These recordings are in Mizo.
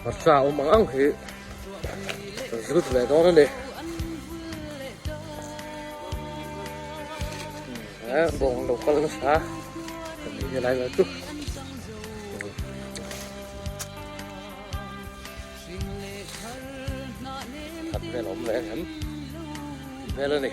Hmarcha awm ang ang hi ka zut ve dawn a ni. Eh bawng lo kal nasa kan nih hi lai vel chu. Khat vel awm ve ang em tih vel a ni.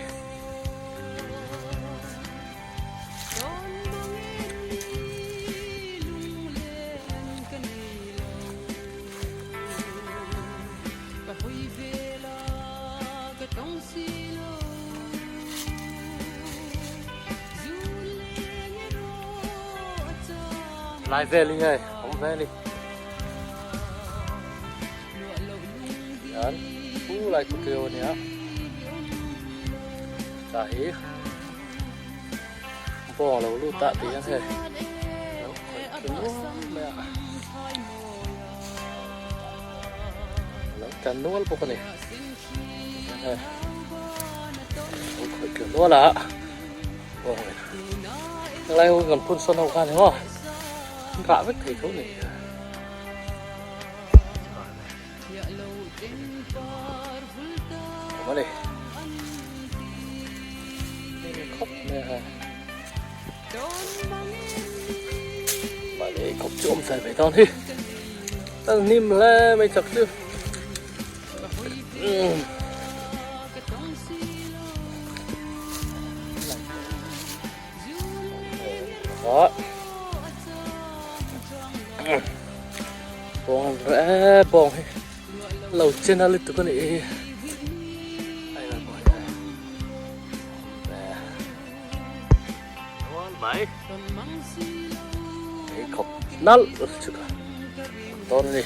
Lai vel hi hei awm ve a ni hian chu lai chu keu a nia tah hi bawng a lo lut a tih hian hei lo khawih tlu nual mai a lo tla nual bawk a ni tihian hei lo khawih tlu nual a bawng in helai ho kan phun sawn ho khan hi maw an rah vek thei tho a ni. Awm a ni khawp mai a mahni khawp chu awm fel ve dawn hi a hnim hle mai chak chu Bawng an reh bawng hi lo chen a lutuk a nih hi mai ei khawp nalh chu ka dawn a ni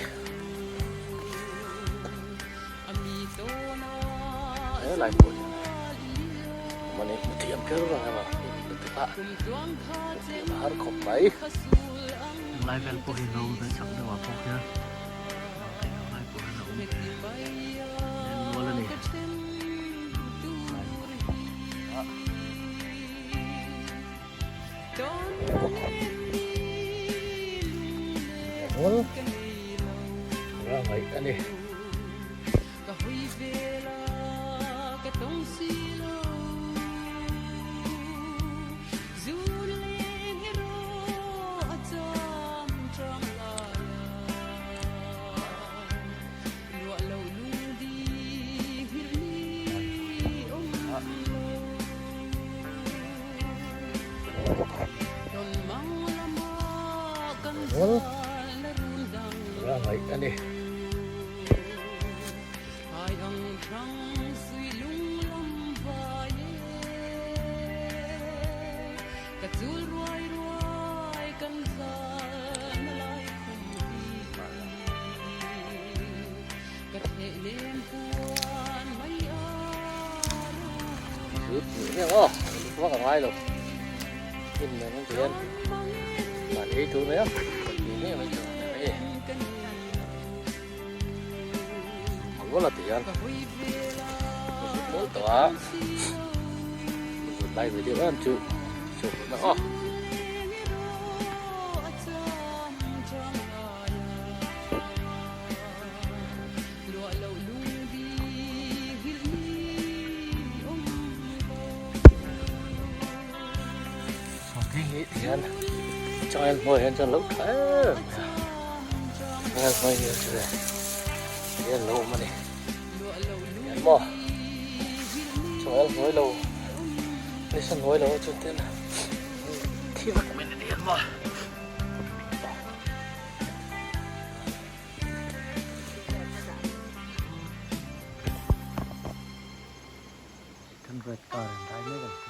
he lai pawh hian mahni hmu thiam kher vang emaw lutuk a hmu thiam a har khawp mai. Lai vel pawh hi lo ve chak deuh ah pawh khian lai pawh hian a awm ve nen nual a ni. Nual a ngaih a ni. Nual a ngaih a ni. Vak a ngai lo hnim nen an ti hian mahni ei tur mai a ni ngei mai tur a ni. Ang la ti hian zut mawl tawh a zut lai ve deuh em chu chu na aw. Hian changel hnuai hian chuan lo tha em mai a changel hnuai hi chu ve hian lo awm a ni hian maw changel hnuai lo nisa hnuai lo chu ten thi vek mai a ni hian maw. Kan red car in dai mek ang chu.